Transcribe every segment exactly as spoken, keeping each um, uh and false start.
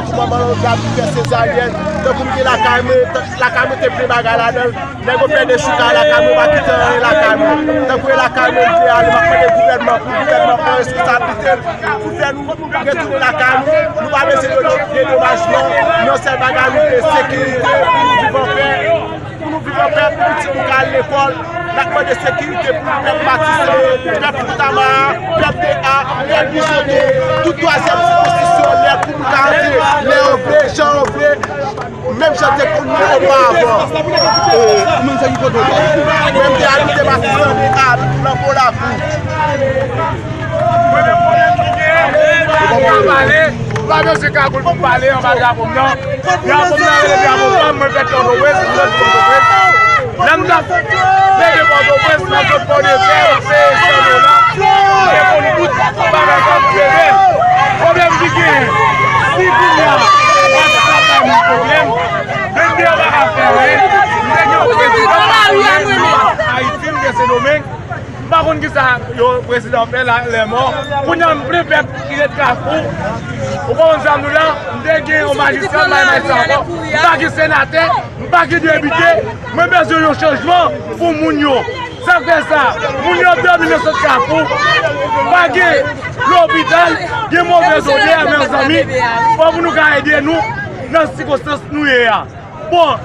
Pou manman yo ta vin fè sezaryèn, tankou m gen lakay mwen, lakay mwen te plen bagay ladan l. Nèg yo pède chouka lakay mwen, pa kite anyen lakay mwen. Tankou e lakay mwen m te ale, m ap mande gouvènman pou gouvènman pran responsablite l, pou fè nou retounen lakay nou. Nou pa bezwen de dedomajman, yon sèl bagay nou vle sekirite pou nou viv anpè. Pou nou viv anpè, pou pitit nou ka al lekòl, n ap mande sekirite pou pèp Matisan, pèp Fontamara, pèp de A, pèp Bizoto, tout twazyèm sikonstriksyon nèt pou nou ka antre lè yo vle, jan yo vle, menm jan te konn ye oparavan. Mwen m te abite Matisan de A, nan Polakou. Mwen menm pwoblèm ki genyen, mwen pa pale, mwen pa bezwen kagoul pou m pale anba drapo m nan. Drapo m nan rele drapo pa m, mwen fèt Pòtoprens, mwen sòti Pòtoprens. Lè m t ap leve Pòtoprens, m ap sot Pòdepè, m ap peye san dola. Mwen konn tout bagay k ap leve. Pwoblèm ki genyen, si kounye a, WhatsApp la bay moun pwoblèm, vennde an pa ka fè anyen. M te gen yon prezidan, m pa konnen, Ayiti, m gen Sendomeng. M pa konn kisa yo prezidan fè la, lè mò. Kounye a m plen pèp ki ret Kafou. Ou konprann sa m di w la? M te gen yon majistra, m pa gen majistra ankò. M pa gen senatè, m pa gen depite. Mwen bezwen yon chanjman pou moun yo. Sa k fè sa? Moun yo ap dòmi nan sant Kafou. Pa gen lopital, gen move odè, mezanmi. Fò pou nou ka ede nou nan sikonstans nou ye a. Bon,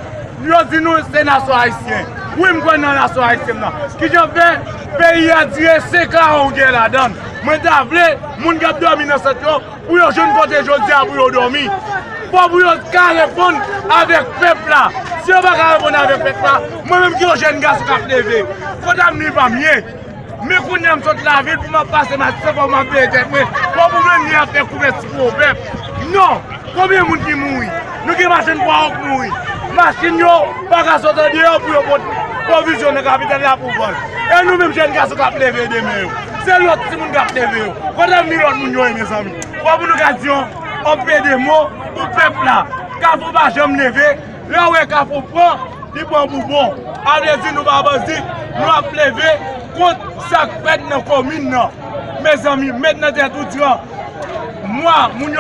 yo di nou se nasyon ayisyen. Wi, m kwè nan nasyon ayisyen nan. Kijan fè peyi a dire senk an yon gè ladan l? Mwen ta vle moun k ap dòmi nan sant yo, pou yo jwenn kote jodi a pou yo dòmi. Fò pou yo ka reponn avèk pèp la. Si yo pa ka reponn avèk pèp la, mwen menm ki yon jèn gason k ap leve, kote avni pa m ye? Men kounye a m sot lavil pou m ap pase Matisan, fò m ap veye tèt mwen. Fò pou mwen ni ap fè kouvèti pou yon pèp. Non! Konbyen moun ki mouri? Nou gen machin pwa yo k mouri. Machin yo pa ka sot andeyò pou yo pot pwovizyon nan kapital la pou vann. E nou menm jèn gason k ap leve demen yo, se lòt timoun k ap leve yo. Kote avni lòt moun yo ye, mezanmi? Fò pou nou ka di yon, yon pe de mo pou pèp la. Kafou pa janm leve. Lè w wè Kafou pran, li pran pou bon. A vle di nou pa bandi, nou ap leve kont sa k fèt nan komin nan. Mezanmi, met nan tèt ou di an, mwa, moun